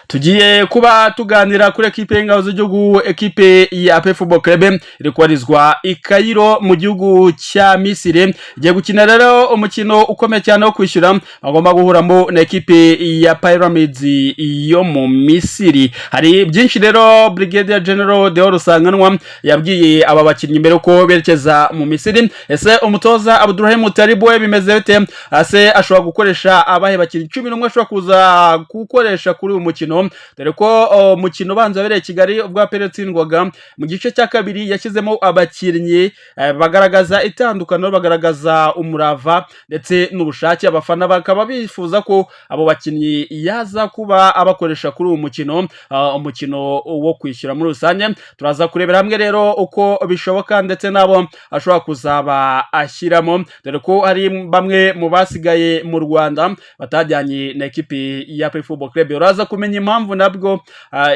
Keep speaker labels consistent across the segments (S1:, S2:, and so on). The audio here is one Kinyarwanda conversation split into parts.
S1: Tugiye kuba tuganira kuri ekipe y'ingabo z'igihugu, ekipe ya APR Football Club iri kubarizwa i Cairo mu gihugu cya Misiri. Igiye gukina rero umukino ukomeye cyane wo kwishyura, bagomba guhuramo na ekipe ya Pyramids yo mu Misiri. Hari byinshi rero Brigadier General Deo Rusanganwa yabwiye aba bakinnyi mbere uko berekeza mu Misiri. Ese umutoza Abdulrahim Taribu we bimeze bite? Ese ashobora gukoresha abahe bakinnyi 11 ashobora kuza gukoresha kuri uyu mukino? Dore ko umukino ubanza wabereye i Kigali ubwo APR yatsindwaga, mu gice cya kabiri yashyizemo abakinnyi bagaragaza itandukaniro, bagaragaza umurava ndetse n'ubushake. Abafana bakaba bifuza ko abo bakinnyi yaza kuba abakoresha kuri uyu mukino, umukino wo kwishyura muri rusange. Turaza kurebera hamwe rero uko bishoboka ndetse n'abo ashobora kuzaba ashyiramo, dore ko hari bamwe mu basigaye mu Rwanda batajyanye na ekipi ya APR Football Club. Uraza kumenya impamvu nabwo,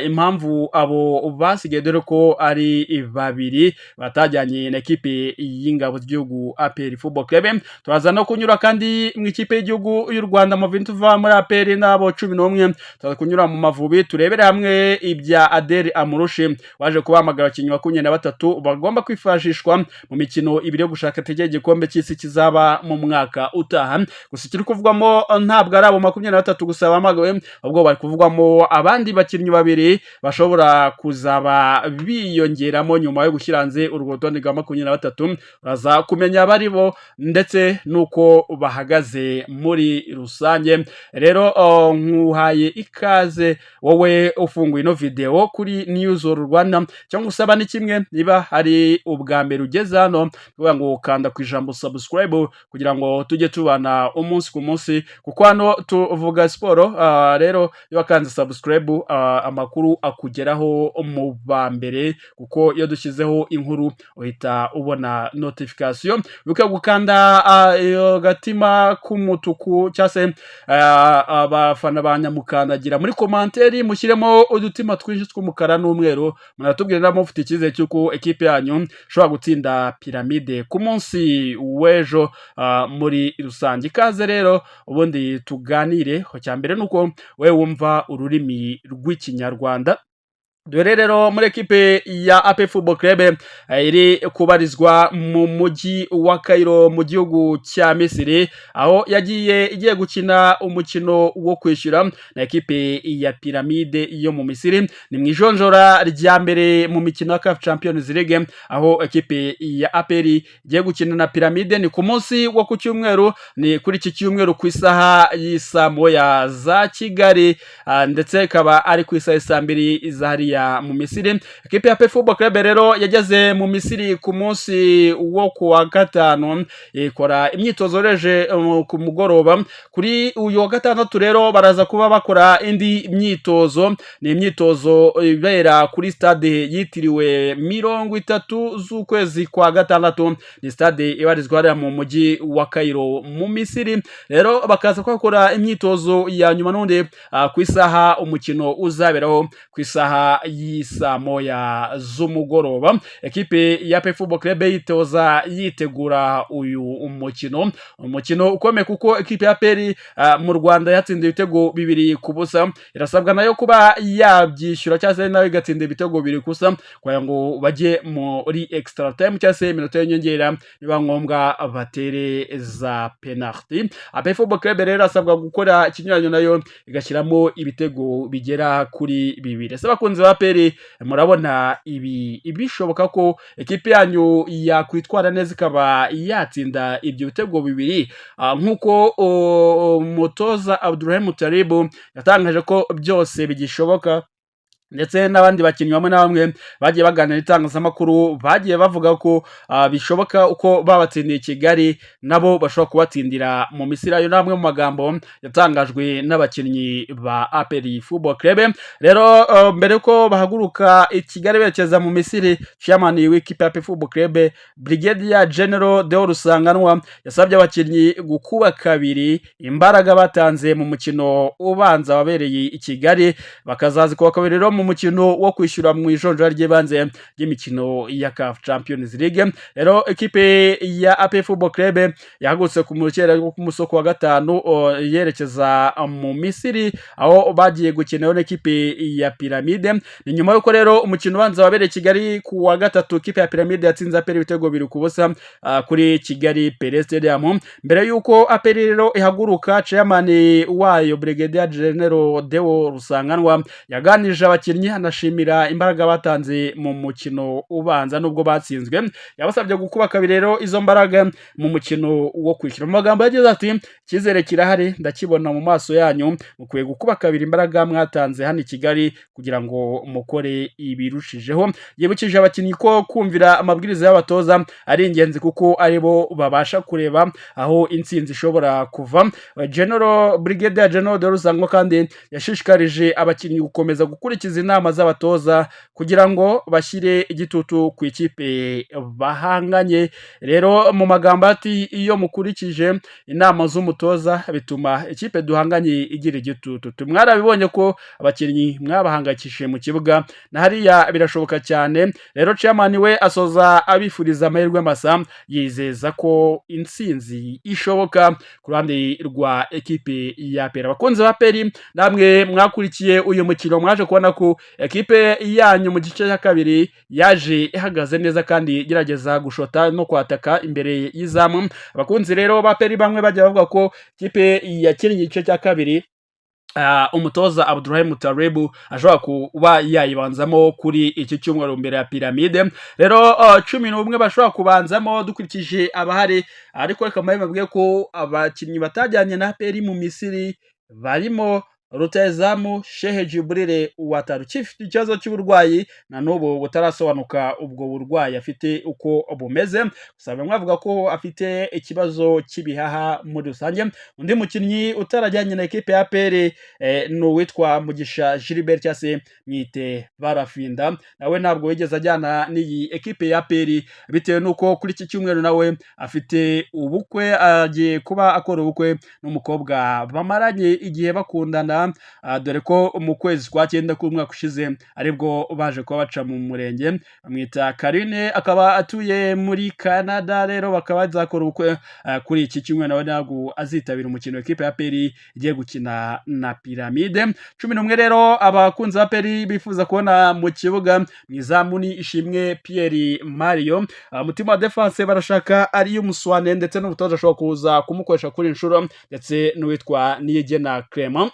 S1: impamvu abo basigaye, dore ko ari babiri batajyanye na ekipi y'ingabo z'igihugu APR Football Club. Turaza no kunyura kandi mu ikipe y'igihugu y'u Rwanda Amavubi, tuva muri APR n'abo 11, turaza kunyura mu Mavubi turebere hamwe ibya Adel Amrouche waje kubahamagara abakinnyi 23 bagomba kwifashishwa mu mikino 2 yo gushaka itike y'igikombe cy'isi kizaba mu mwaka utaha. Gusa ikiri kuvugwamo ntabwo ari abo 23 gusa bahamagawe, ahubwo bari kuvugwamo abandi bakinnyi babiri bashobora kuzaba biyongeramo nyuma yo gushyira hanze urwo rutonde rwa 23. Uraza kumenya abari bo ndetse n'uko bahagaze muri rusange. Rero nkuhaye ikaze wowe ufunguye ino video kuri News Rwanda. Cyangwa usaba ni kimwe, niba hari ubwa mbere ugeze hano, kuvuga ngo kanda ku ijambo subscribe kugira ngo tujye tubana umunsi ku munsi, kuko hano tuvuga siporo. Rero iyo wakanze subscribe, amakuru akugeraho mu ba mbere, kuko iyo dushyizeho inkuru uhita ubona notification. Wibuke gukanda iyo gatima k'umutuku, cyangwa se abafana ba nyamukandagira muri commentaire mushyiremo udutima twinshi tw'umukara n'umweru, muratubwira niba mufite icyizere cy'uko ekipe yanyu ishobora gutsinda Pyramide ku munsi w'ejo muri rusange. Ikaze rero, ubundi tuganire. Icya mbere ni uko wowe wumva ururimi rw'Ikinyarwanda. Dore rero muri ekipe ya APR Football Club iri kubarizwa mu mujyi wa Cairo mu gihugu cya Misiri, aho yagiye igiye gukina umukino wo kwishyura na ekipe ya Pyramide yo mu Misiri. Ni mu ijonjora rya mbere mu mikino ya CAF Champions League, aho ekipe ya APR igiye gukina na Pyramide. Ni ku munsi wo ku cyumweru, ni kuri iki cyumweru ku isaha y'isaa 1 za Kigali, ndetse ikaba ari ku isaha y'isaa 2 za hariya mu Misiri. Ekipe ya APR Football Club rero yageze mu Misiri ku munsi wo ku wa gatanu, ikora imyitozo reje ku mugoroba. Kuri uyu wa gatandatu rero baraza kuba bakora indi myitozo. Ni imyitozo ibera kuri stade yitiriwe 30 z'ukwezi kwa gatandatu, ni stade ibarizwa hariya mu mujyi wa Cairo mu Misiri. Rero bakaza kuhakora imyitozo ya nyuma n'undi ku isaha umukino uzaberaho, ku isaha y'isaa 1 z'umugoroba. Ekipe ya APR Football Club yitoza yitegura uyu mukino, umukino ukomeye, kuko ekipe ya APR mu Rwanda yatsinze ibitego 2-0. Irasabwa nayo kuba yabyishyura, cyangwa se nayo igatsinda ibitego 2-0 kugira ngo bajye muri extra time, cyangwa se iminota y'inyongera, niba ngombwa batere za penalty. APR Football Club rero irasabwa gukora ikinyuranyo, nayo igashyiramo ibitego bigera kuri 2. Ese abakunzi ba APR, murabona ibi bishoboka ko ekipe yanyu yakwitwara neza ikaba yatsinda ibyo bitego 2, nk'uko umutoza Abdulrahim Taribu yatangaje ko byose bigishoboka, ndetse n'abandi bakinnyi bamwe na bamwe bagiye baganira n'itangazamakuru bagiye bavuga ko bishoboka uko babatsindiye i Kigali nabo bashobora kubatsindira mu Misiri? Ayo ni amwe mu magambo yatangajwe n'abakinnyi ba APR Football Club. Rero mbere yuko bahaguruka i Kigali berekeza mu Misiri, chairman w'ikipe ya APR Football Club, Brigadier General Deo Rusanganwa, yasabye abakinnyi gukuba kabiri imbaraga batanze mu mukino ubanza wabereye i Kigali, bakazazikuba kabiri rero. mu mukino wo kwishyura mu ijonjora ry'ibanze ry'imikino ya CAF Champions League. Rero ekipe ya APR Football Club yahagurutse ku mukera wo ku musoko wa gatanu yerekeza mu Misiri, aho bagiye gukina n'ikipe ya Pyramide. Ni nyuma y'uko rero umukino ubanza wabereye Kigali ku wa gatatu, ikipe ya Pyramide yatsinze APR ibitego 2-0 kuri Kigali Pele Stadium. Mbere y'uko APR rero ihaguruka, chairman wayo, Brigadier General Deo Rusanganwa, yaganirije abakinnyi, anashimira imbaraga batanze mu mukino ubanza nubwo batsinzwe. Yabasabye gukuba kabiri rero izo mbaraga mu mukino wo kwishyura. Mu magambo yagize ati: "Icyizere kirahari, ndakibona mu maso yanyu. Mukwiye gukuba kabiri imbaraga mwatanze hano i Kigali kugira ngo mukore ibirushijeho." Yibukije abakinnyi ko kumvira amabwiriza y'abatoza ari ingenzi, kuko aribo babasha kureba aho intsinzi ishobora kuva. General Brigadier General Deo Rusanganwa kandi yashishikarije abakinnyi gukomeza gukurikiza inama z'abatoza kugira ngo bashyire igitutu ku ikipe bahanganye. Rero mu magambo ati: "Iyo mukurikije inama z'umutoza bituma ikipe duhanganye igira igitutu. Mwarabibonye ko abakinnyi mwabahangayikishije mu kibuga, na hariya birashoboka cyane." Rero chairman we asoza abifuriza amahirwe masa, yizeza ko intsinzi ishoboka ku ruhande rwa ekipe ya APR. Abakunzi ba APR, namwe mwakurikiye uyu mukino, mwaje kubona ko ekipe yanyu mu gice cya kabiri yaje ihagaze neza kandi igerageza gushota no kwataka imbere y'izamu. Abakunzi rero ba APR bamwe bajya bavuga ko ikipe yakinnye igice cya kabiri, umutoza Abdurahim Tarebu ashobora kuba yayibanzamo kuri iki cyumweru mbere ya Pyramide. Rero 11 bashobora kubanzamo dukurikije abahari, ariko reka mbabe mbabwiye ko abakinnyi batajyanye na APR mu Misiri barimo rutahizamu Shehe Jibril Ouattara, ukifite ikibazo cy'uburwayi na n'ubu butarasobanuka ubwo burwayi afite uko bumeze, gusa bamwe bavuga ko afite ikibazo cy'ibihaha muri rusange. Undi mukinnyi utarajyanye na ekipe ya APR ni uwitwa Mugisha Gilbert, cyangwa se mwite Barafinda. Nawe ntabwo yigeze ajyana n'iyi ekipe ya APR bitewe n'uko kuri iki cyumweru nawe afite ubukwe, agiye kuba akora ubukwe n'umukobwa bamaranye igihe bakundana, dore ko mu kwezi kwa cyenda k'umwaka ushize aribwo baje kuba baca mu murenge. Bamwita Karine, akaba atuye muri Canada. Rero bakaba bazakora ubukwe kuri iki cyumweru, nawe ntabwo azitabira umukino ekipe ya APR igiye gukina na Pyramide. 11 rero abakunzi ba APR bifuza kubona mu kibuga: mu izamu ni Ishimwe Pierre Mario, mutima wa defense barashaka ari Muswane, ndetse n'umutoza ashobora kuza kumukoresha kuri inshuro, ndetse n'uwitwa Niyigena Clement.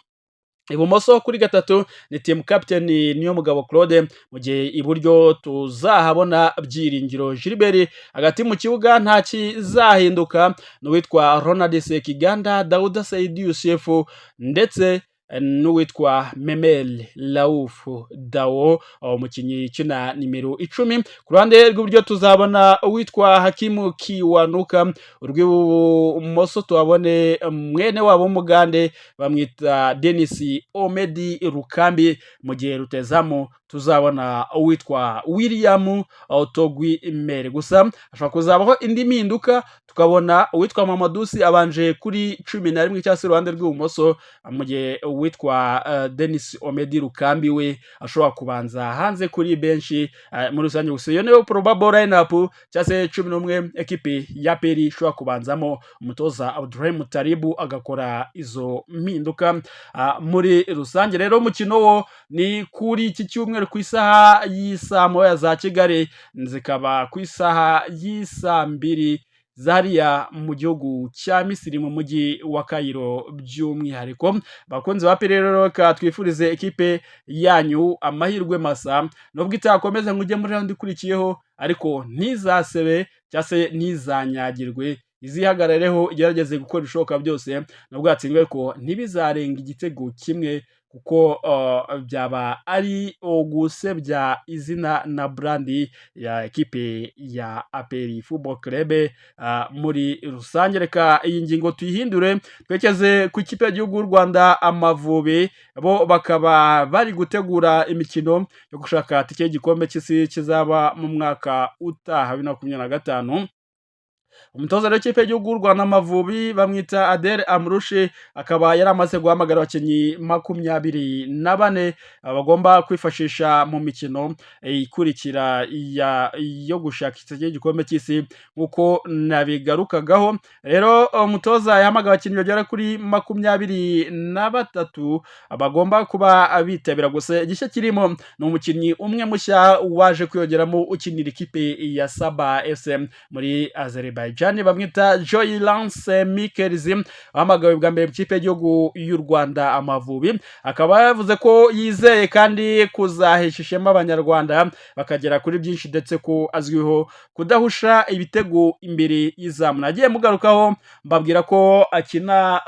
S1: Ibumoso kuri gatatu ni team captain Niyomugabo Claude, mu gihe iburyo tuzahabona Byiringiro Gilbert. Hagati mu kibuga nta kizahinduka, ni uwitwa Ronald Sekiganda, Dauda Saidi Yusuf ndetse n'uwitwa Memel Raouf Dawo, umukinnyi ukina nimero 10. Ku ruhande rw'iburyo tuzabona uwitwa Hakimu Kiwanuka, urw'ibumoso tuhabone mwene wabo w'Umugande bamwita Denis Omedi Rukambi, mu gihe rutahizamu tuzabona uwitwa William Togui Mele. Gusa hashobora kuzabaho indi mpinduka, tukabona uwitwa Mamadusi abanje kuri 11 cyangwa se iruhande rw'ibumoso, mu gihe uwitwa Denis Omedi Rukambi we ashobora kubanza hanze kuri benshi muri rusange. Gusa iyo niyo probable lineup cyangwa se 11 ekipe ya APR ishobora kubanzamo, umutoza Abdurahim Taribu agakora izo mpinduka muri rusange. Rero umukino wo ni kuri iki cyumweru ku isaha y'isaa moya za Kigali, zikaba ku isaha y'isaa mbiri zariya mu gihugu cya Misiri, mu mujyi wa Cairo by'umwihariko. Bakunzi ba APR rero, reka twifurize ekipe yanyu amahirwe masa, nubwo itakomeza ngo ujye muri round ikurikiyeho, ariko ntizasebe cyangwa se ntizanyagirwe, izihagarareho, igerageze gukora ibishoboka byose, nubwo yatsinzwe ariko ntibizarenga igitego kimwe, kuko byaba ari ugusebya izina na brand ya ekipe ya APR Football Club muri rusange. Reka iyi ngingo tuyihindure, twerekeze ku ikipe y'igihugu y'u Rwanda Amavubi. Bo bakaba bari gutegura imikino yo gushaka tike y'igikombe cy'isi kizaba mu mwaka utaha 2025. Umutoza w'ikipe y'igihugu y'u Rwanda Amavubi bamwita Adel Amrouche, akaba yari amaze guhamagara abakinnyi 24 bagomba kwifashisha mu mikino ikurikira yo gushaka itike y'igikombe cy'isi, nk'uko nabigarukagaho. Rero umutoza yahamagaye abakinnyi bagera kuri 23 bagomba kuba bitabira. Gusa igishya kirimo ni umukinnyi umwe mushya waje kwiyongeramo, ukinira ikipe ya Saba FC muri Azerbaijan, bamwita Joy Lance Mickels, wahamagawe bwa mbere mu ikipe y'igihugu y'u Rwanda Amavubi. Akaba yavuze ko yizeye kandi kuzahesha ishema Abanyarwanda bakagera kuri byinshi, ndetse ko azwiho kudahusha ibitego imbere y'izamu. Nagiye mugarukaho mbabwira ko akina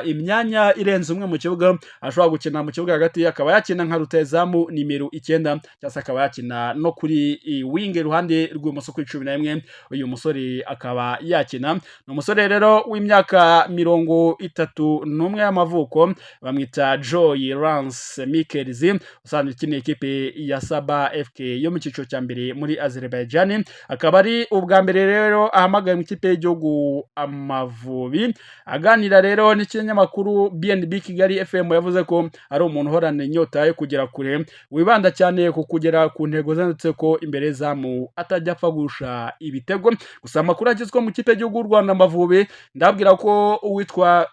S1: imyanya irenze umwe mu kibuga. Ashobora gukina mu kibuga hagati, akaba yakina nka rutahizamu nimero 9, cyangwa se akaba yakina no kuri wing, iruhande rw'ibumoso kuri 11. Uyu musore akaba yakina. Ni umusore rero w'imyaka 31 y'amavuko, bamwita Joy Lance Mickels, usanzwe ukinira ikipe ya Saba FK yo mu cyiciro cya mbere muri Azerbaijan. Akaba ari ubwa mbere rero ahamagaye mu ikipe y'igihugu Amavubi. Aganira rero n'ikinyamakuru BNB Kigali FM, yavuze ko ari umuntu uhorana inyota yo kugera kure, wibanda cyane ku kugera ku ntego ze, ndetse ko imbere zamu atajya apfa guhusha ibitego. Gusa amakuru agezweho mu ikipe y'igihugu y'u Rwanda Amavubi, ndabwira ko uwitwa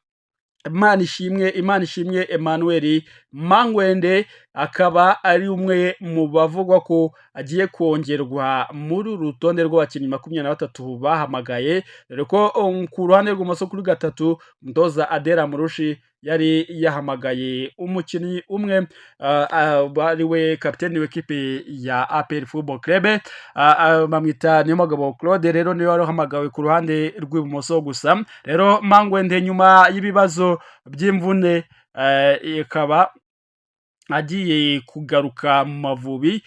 S1: Imanishimwe Emmanuel Mangwende akaba ari umwe mu bavugwa ko agiye kongerwa muri uru rutonde rw'abakinnyi 23 bahamagaye, dore ko ku ruhande rw'ubumoso kuri gatatu umutoza Adel Amrouche yari yahamagaye umukinnyi umwe, ari we kapiteni w'ikipe ya APR Football Club, bamwita Niyomugabo Claude. Rero niwe wari uhamagawe ku ruhande rw'ibumoso. Gusa rero Mangwende, nyuma y'ibibazo by'imvune, ikaba agiye kugaruka mu Mavubi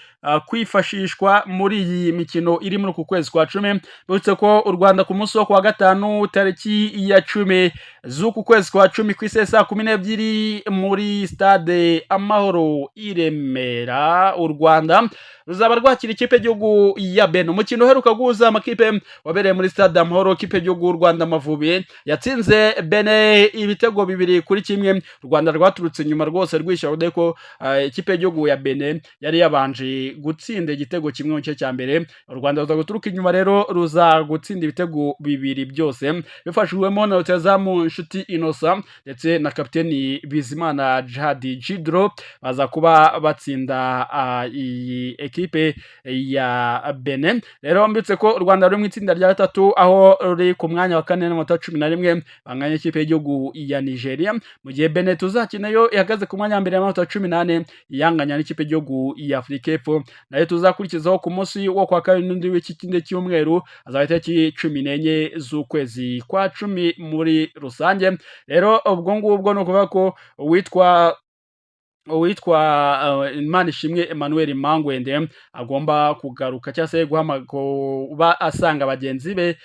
S1: kwifashishwa muri iyi mikino iri muri uku kwezi kwa 10. Uretse ko u Rwanda ku munsi wo kuwa gatanu, tariki ya 10 z'uku kwezi kwa 10, ku isi saa 12 muri Stade Amahoro i Remera, u Rwanda ruzaba rwakira ikipe y'igihugu ya Benin. Umukino uheruka guhuza amakipe wabereye muri Stade Amahoro, ikipe y'igihugu y'u Rwanda Amavubi yatsinze Benin ibitego 2-1. U Rwanda rwaturutse inyuma rwose rwishyura, ko ikipe y'igihugu ya Benin yari yabanje gutsinda igitego kimwe mu gice cya mbere. U Rwanda ruza guturuka inyuma rero, ruza gutsinda ibitego bibiri byose bifashijwemo na rutahizamu Nshuti Innocent ndetse na kapiteni Bizimana Djihad Jidro, baza kuba batsinda iyi ekipe ya Benin. Rero mbitse ko u Rwanda ruri mu itsinda rya gatatu, aho ruri ku mwanya wa kane n'amanota 11, banganya ikipe y'igihugu ya Nigeria, mu gihe Benin tuzakina yo ihagaze ku mwanya wa mbere n'amanota 14, yanganya n'ikipe y'igihugu ya Afurika y'Epfo, nayo tuzakurikizaho ku munsi wo kwa kabiri n'undi w'iki kindi cyumweru, azaba itariki 14 z'ukwezi kwa 10 muri rusange. Rero ubwo ngubwo ni ukuvuga ko uwitwa Imanishimwe Emmanuel Mangwende agomba kugaruka, cyangwa se kuba asanga bagenzi be,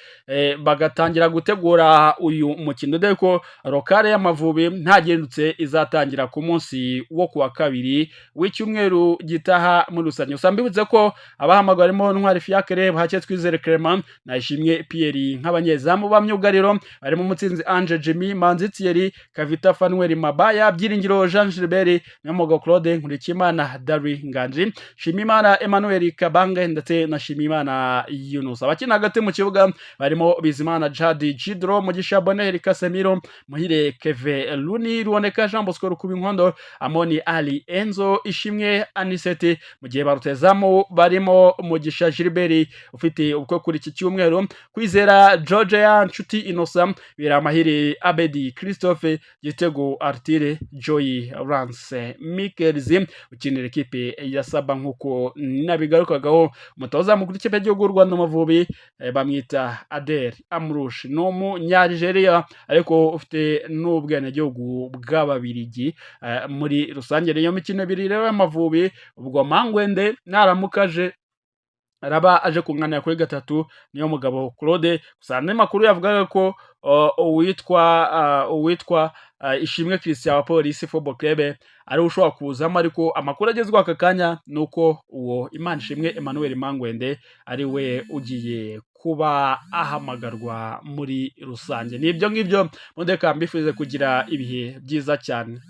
S1: bagatangira gutegura uyu mukino, dore ko locale y'Amavubi ntagindutse izatangira ku munsi wo kuwa kabiri w'icyumweru gitaha muri rusange. Gusa mbibutse ko abahamagawe harimo Ntwari Fiacre, Buhake Twizere Clement na Ishimwe Pierre nk'abanyezamu ba myugariro, barimo Mutsinzi Ange Jimmy, Manzi Thierry, Kavita Fanuel Mabaya, Byiringiro Jean Gilbert, Niyomugabo Claude, Nkurikiyimana Dari Nganji, Shimimana Emmanuel Kabange ndetse na Shimimana Yunus. Abakina hagati mu kibuga barimo Bizimana Djihad Jidro, Mugisha Bonheur Casemiro, Muhire Keve Luni, Ruboneka Jean Bosco Rukubinkondo, Amoni Ali Enzo, Ishimwe Anisete, mu gihe ba rutahizamu barimo Mugisha Gilbert ufite ubukwe kuri iki cyumweru, Kwizera Georgia, Nshuti Innocent, Biramahire Abedi Christophe, Gitego Artire, Joy Lance Mickels ukinira ikipe ya Saba, nk'uko nabigarukagaho. Umutoza mukuru w'ikipe y'igihugu y'u Rwanda Amavubi bamwita Adel Amrouche, ni Umunyaligeria ariko ufite n'ubwenegihugu bw'Ababirigi muri rusange. Iyo mikino ibiri rero y'Amavubi, ubwo Mangwende naramuka aje, araba aje kunganira kuri gatatu Niyomugabo Claude. Gusa andi makuru yavugaga ko uwitwa Ishimwe Christian wa Police Football Club ari ushobora kuzamo, ariko amakuru agezweho aka kanya ni uko uwo Imanishimwe Emmanuel Mangwende ari we ugiye. kuba ahamagarwa muri rusange. Ni ibyo ngibyo, mundeka mbifurize kugira ibihe byiza cyane.